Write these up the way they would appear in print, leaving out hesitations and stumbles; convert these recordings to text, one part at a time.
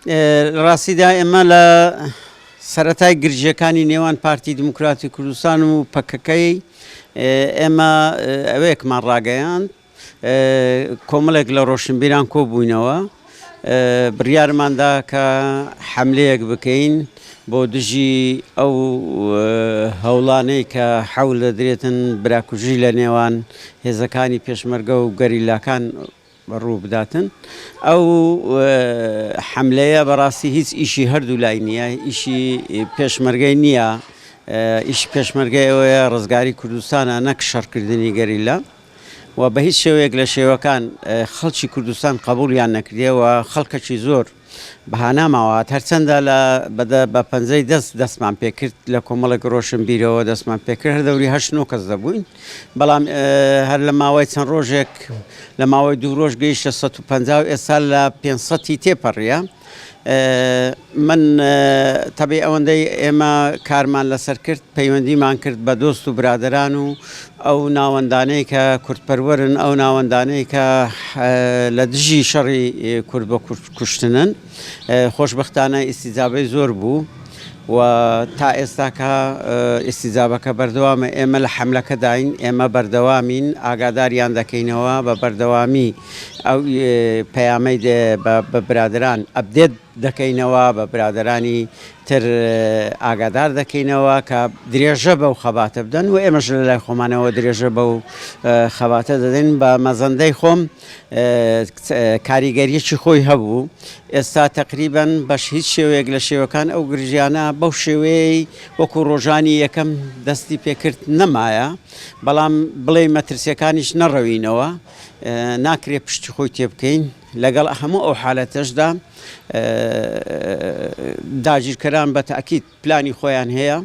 لە ڕاستیدا ئێمە لە سەرەتای گرژییەکانی نێوان پارتی دیموکراتی کوردستان و پەکەکەی ئێمە ئەوەیەکمان ڕاگەیاند کۆمەڵێک لە ڕۆشنبیران کۆبووینەوە بڕیارماندا کە حەملەیەک بکەین بۆ دژی ئەو هەوڵانەی کە حەول دەدرێتن براکوژی لە نێوان هێزەکانی پێشمەرگە و گەریلاکان ڕوو بداتن. ئەو حەملەیە بەڕاستی هیچ ئیشی هەردوو لای نییە، ئیشی پێشمەرگەی نییە، ئیشی پێشمەرگەی ئەوەیە ڕزگاری کوردستانە نەک شەڕکردنی گەریلا و بە هیچ شێوەیەک لە شێوەکان خەڵکی کوردستان قبوڵیان نەکردیە و خەڵکەکی زۆر بە هانامەوە هات، هەرچەندە لە بە پەنجەی دەست دەستمان پێکرد، لە کۆمەڵێک ڕۆشنبیرەوە دەستمان پێکرد، هەر دەوری هەشت نۆ کەس دەبووین، بەڵام هەر لە ماوەی چەند ڕۆژێک لە ماوەی دوو ڕۆژ گەیشتە 150 و ئێستا لە 500 تێپەڕیە. من تەبی ئەوەندەی ئێمە کارمان لەسەر کرد پەیوەندیمان کرد بە دۆست و برادەران و ئەو ناوەندانەی کە کوردپەروەرن، ئەو ناوەندانەی کە لە دژی شەڕی کورد بە کورد کوشتنن، خۆشبەختانە ئیستیجابەی زۆر بوو و تا ئێستاکە ئیستیجابەکە بەردەوامە، ئێمە لە حەملەکەداین، ئێمە بەردەوامین، ئاگاداریان دەکەینەوە بە بەردەوامی ئەو پەیامەی بە برادەران ئەپدێت دەکەینەوە، بە برادەرانی تر ئاگادار دەکەینەوە کە درێژە بەو خەباتە بدەن و ئێمەش لە لای خۆمانەوە درێژە بەو خەباتە دەدەین. بە مەزەندەی خۆم کاریگەریەکی خۆی هەبوو، ئێستا تەقریبەن بەش هیچ شێوەیەک لە شێوەکان ئەو گرژیانە بەو شێوەیەی وەکو ڕۆژانی یەکەم دەستی پێکرد نەمایە، بەڵام بڵێی مەترسیەکانیش نەڕەوینەوە، ناکرێ پشتی خۆی تێبکەین. لەگەڵ هەموو ئەو حالەتەشدا داگیرکەران بە تاکید پلانی خۆیان هەیە،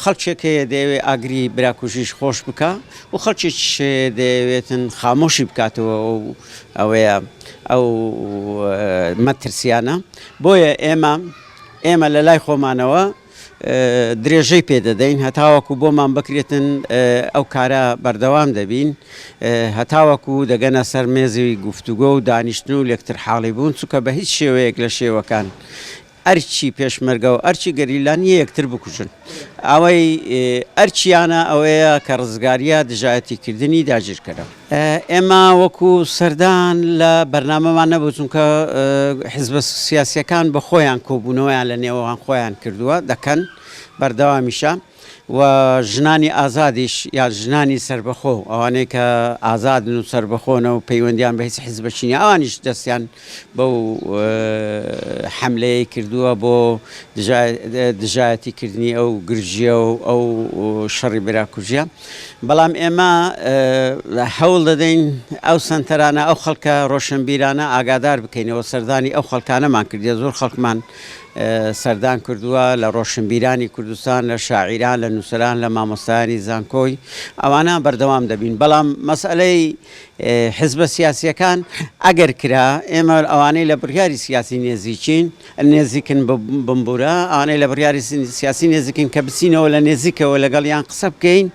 خەڵکێک هەیە دەیەوێت ئاگری براکوژیش خۆش بکا و خەڵکێکیش هەیە دەیەوێتن خامۆشی بکاتەوە و ئەوەیە ئەو مەترسیانە بۆیە ئێمە ئێمە لە لای خۆمانەوە درێژەی پێ دەدەین هەتاوەکو بۆمان بکرێتن ئەو کارە بەردەوام دەبین هەتاوەکو دەگەنە سەر مێزی گفتوگۆ و دانیشتن و لێکتر حاڵی بوون چونکە بە هیچ شێوەیەک لە شێوەکان ئەرکی پێشمەرگە و ئەرکی گەریلا نییە یەکتر بکوژن ئەوەی ئەرکیانە ئەوەیە کە ڕزگاریە دژایەتیکردنی داگیرکەرە. ئێمە وەکو سەردان لە بەرنامەمان نەبوو چونکە حزبە سیاسیەکان بە خۆیان کۆبوونەوەیان لە نێوان خۆیان کردووە دەکەن بەردەوامیشە و ژنانی ئازادیش یا ژنانی سەربەخۆ ئەوانەی کە ئازادن و سەربەخۆنە و پەیوەندیان بە هیچ حزبەکی نیە ئەوانیش دەستیان بەو حەملەیەی کردووە بۆ دژایەتی کردنی ئەو گرژیە و ئەو شەڕی براکوژیە بەڵام ئێمە هەوڵ دەدەین ئەو سەنتەرانە ئەو خەڵکە ڕۆشنبیرانە ئاگادار بکەینەوە سەردانی ئەو خەڵکانەمان کردیە زۆر خەڵکمان سەردان کردووە لە ڕۆشنبیرانی کوردستان لە شاعیران لە نووسەران لە مامۆستایانی زانکۆی ئەوانە بەردەوام دەبین بەڵام مەسئلەی حزبە سیاسیەکان ئەگەر کرا ئێمە ئەوانەی لە بڕیاری سیاسی نێزیکین نێزیکن بمبورە ئەوانەی لە بڕیاری سیاسی نێزیکن کە بچینەوە لە نێزیکەوە لەگەڵیان قسە بکەین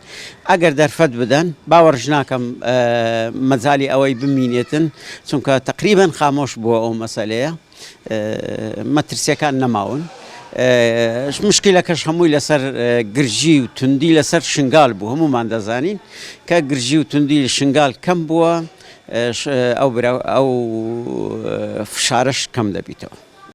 ئەگەر دەرفەت بدەن باوەڕش ناکەم مەجالی ئەوەی بمینێتن چونکە تەقریبەن خامۆش بووە ئەو مەسەلەیە. مەترسیەکان نەماون مشکلەکەش هەمووی لەسەر گرژی و توندی لەسەر شنگال بوو هەمومان دەزانین کە گرژی و توندی شنگال کەم بووە ئەو ئەو فشارش کەم دەبیتەوە.